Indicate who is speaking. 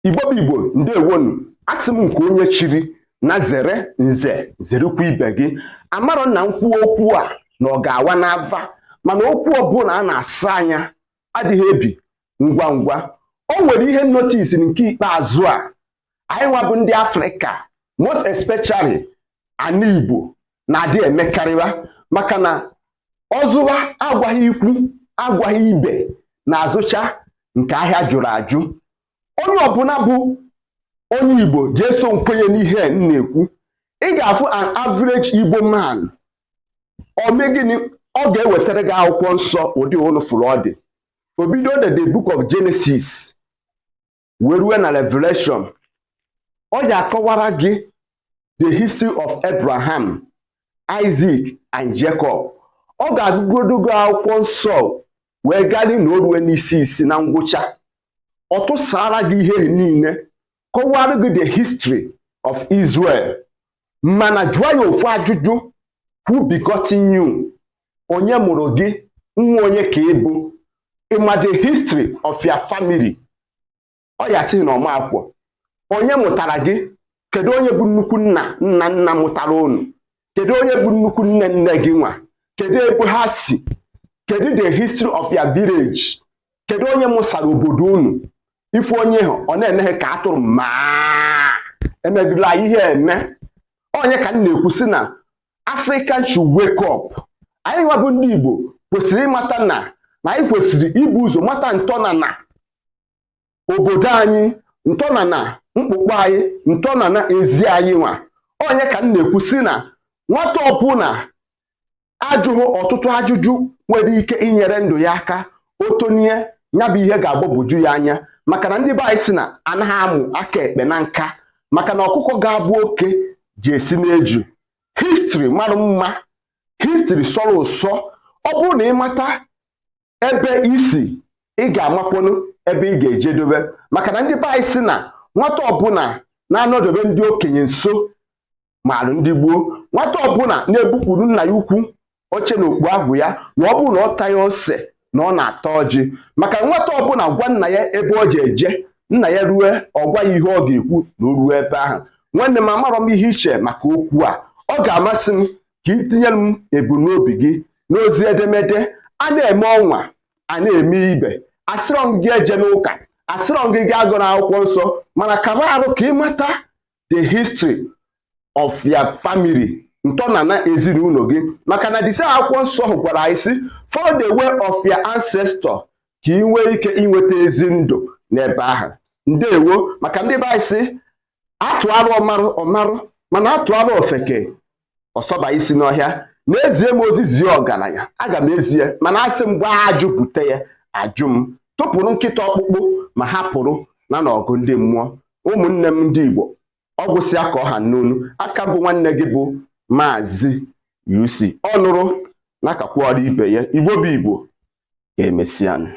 Speaker 1: Igbo bụ Igbo, ndewonu. Asị m nke onye chiri na zere nze, zerukwa ibe gị. Amarọ na nkwu okwu a na ọ ga-awa n'ava, mana okwu ọbụla a na-asa anya adịghị ebi ngwa ngwa. O nwere ihe notice nke ikpeazụ a, anyị nwa bụ ndị Afrịka, most especially ana Igbo, na-adị emekarịwa, maka na ọzụwa agwaghị ikwu agwaghị ibe na-azụcha nke ahịa jụrụ ajụ. Onye ọbụla bụ onye Igbo ji eso nkwenye n'ihe m na-ekwu. Ị ga-afụ an average Igbo man, ome gịnị? Ọ ga-ewetara gị akwụkwọ nsọ ụdị ụnụ fụrụ ọ dị. O bido the book of Genesis wee rue na Revelation. Ọ ga-akọwara gị the history of Abraham, Isaac and Jacob. Ọ ga-agụgodo gị akwụkwọ nsọ wee gali na o rue n'isi isi na ngwụcha, ọ tụsara gị ihe niile, kọwara gị the history of Israel. Mana jụọ ya ofu ajụjụ: "Who begotten you?" Onye mụrụ gị? Nwa onye ka ị bụ? Ịma the history of your family? Ọ ya sị na ọma akwụkwọ. Onye mụtara gị? Kedu onye bụ nnukwu nna nna nna mụtara unu? Kedu onye bụ nnukwu nne nne gị nwa? Kedu ebe ha si? Kedu the history of your village? Kedu onye mụsara obodo unu? Ife onye hụ ọ na-emeghe ka atụrụ maa emegidela ihe eme. Onye ka m na-ekwu sị na African should wake up. Anyị nwa bụ ndị Igbo kwesịrị ịmata na anyị kwesịrị ibu ụzọ mata ntọnana obodo anyị, ntọnana mkpụkpọ anyị, ntọnana ezi anyị nwa. Onye ka m na-ekwu sị na nwata ọbụla ajụghị ọtụtụ ajụjụ nwere ike inyere ndụ ya aka, otonie ya bụ ihe ga-agbagwoju ya anya, maka na ndị be anyị sị na anaghị amụ aka ekpe na nka, maka na ọkụkọ ga-abụ oke ji esi n'eju. History mara mma, history sọrọ ụsọ. Ọ bụrụ na ị mata ebe isi, ị ga-amakwonu ebe ị ga-ejedobe, maka na ndị be anyị sị na nwata ọbụla na-anọdobe ndị okenye nso marụ ndị gboo. Nwata ọbụla na-ebupụrụ nna ya ukwu oche na okpu agwụ ya, na ọ bụrụ na ọ taghị ose na ọ na-ata ọjị, maka nwata ọbụla gwa nna ya ebe ọ ji eje, nna ya rue ọ gwa ya ihe ọ ga-ekwu na o ruo ebe ahụ. Nwanne m, amarọ m ihe iche maka okwu a. Ọ ga-amasị m ka ị tinyere m ebumnobi gị n'ozi edemede. A na-eme ọnwa a na-eme ibe. Asịrọ m gị eje n'ụka, asịrọ m gị gaa gụrụ akwụkwọ nsọ, mana kaba arụ ka ị mata the history of your family, ntọnana ezinụlọ gị, maka na dise akwụkwọ nsọ gwara anyị sị, "Follow the way of your ancestor," ka ị nwee ike inweta ezi ndụ n'ebe ahụ. Ndewo. Maka ndị be anyị sị atụ arụ ọmarụ ọmarụ, mana atụ arụ ofeke ọsọba isi n'ọhịa. Na-ezie m ozi zie ọgaranya, aga m ezie, mana asị m gbaa ajụ bute ya ajụ m tụpụrụ nkịta ọkpụkpụ ma hapụrụ na n'ọgụ ndị mmụọ. Ụmụnne m ndị Igbo, ọ gwụsịa ka ọha n'onu aka bụ nwanne gị bụ Maazị UC. Ọ nụrụ na-akakwuọrụ ibe ya. Igbo bụ Igbo, ga-emesịanụ.